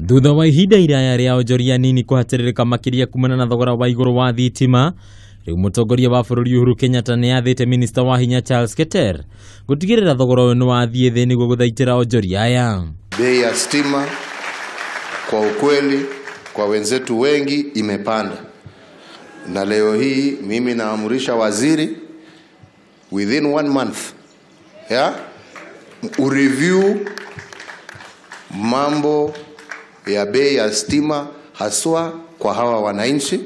Thutha wa ihinda iraya rĩa onjoria nini kũhatĩrĩrĩka makĩria kumana na thogora wa igũrũ wa thitima, rĩu mũtongoria wa bũrũri Uhuru Kenyatta nĩ athĩte minista wa hinya Charles Keter gũtigĩrĩra thogora ũyũ nĩ wathiĩ thĩ nĩguo gũthaitĩra onjoria aya. Bei ya stima kwa ukweli kwa wenzetu wengi imepanda, na leo hii mimi naamrisha waziri within 1 month ya ureview mambo ya bei ya stima haswa kwa hawa wananchi.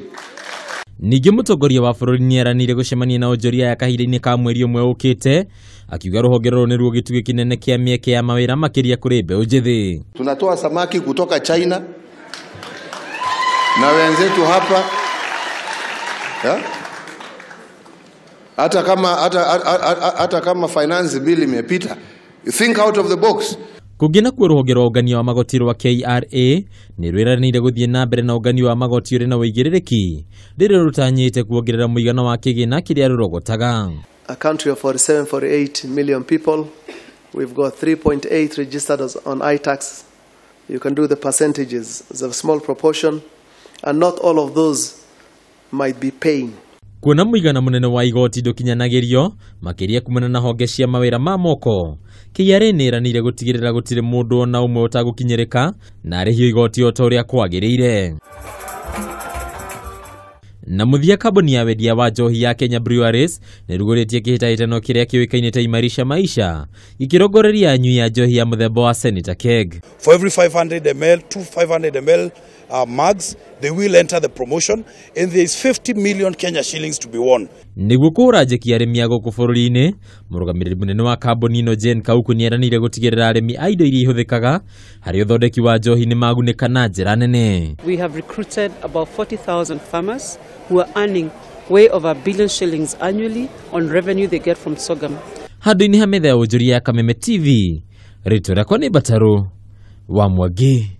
Ningĩ mũtongoria wa bũrũri nĩeranĩire gũcemania na onjoria ya kahinda-inĩ ka mweri ũmwe ũkĩte, akiuga rũhonge rũrũ nĩruo gĩtugĩ kĩnene kĩa mĩeke ya mawĩra makĩria kũrĩ mbeũ njĩthĩ. Tunatoa samaki kutoka China na wenzetu hapa ya? Hata kama finance bill imepita, think out of the box. Kũngĩ nakuo rũhonge rwa ũngania wa magoti rwa KRA nĩ rwĩranĩire gũthiĩ na mbere na ũngania wa magoti ũrĩ na ũigĩrĩrĩki rĩrĩa rũtanyĩte kuongerera mũigana wa kĩgĩna kĩrĩa rũrogotaga. A country of 47, 48 million people, we've got 3.8 registered as on iTax. You can do the percentages. It's a small proportion, and not all of those might be paying. Kuona mũigana mũnene wa igoti ndũkinyanagĩrio makĩria kumana na honge cia mawĩra ma moko, KRA nĩ ĩranĩire gũtigĩrĩra gũtirĩ mũndũ ona ũmwe ũtagũkinyĩrĩka na arĩhio igoti o ta ũrĩa kwagĩrĩire. Na mũthia, kambuni ya wendia wa njohi ya Kenya Breweries nĩrugũrĩtie kĩhĩtahĩtano kĩrĩa kĩũĩkaine ta Imarisha Maisha gĩkĩrongoreria anyui a njohi ya mũthemba wa Senator Keg. For every 500 ml, two 500 ml mugs, they will enter the promotion, and there is 50 million Kenya shillings to be won. Nĩguo kũhũra njeki arĩmi a gũkũ bũrũri-inĩ, mũrũgamĩrĩri mũnene wa kambuni ĩno Jane Kauku nĩeranĩire gũtigĩrĩra arĩmi a indo iria ihũthĩkaga harĩ ũthondeki wa njohi nĩmagunĩka na njĩra nene. We have recruited about 40,000 farmers who are earning way over a billion shillings annually on revenue they get from sorghum. Handũ-inĩ ha metha ya wonjoria ya Kameme TV, rĩtwa rĩakwa nĩ Mbatarũ wa Mwangi.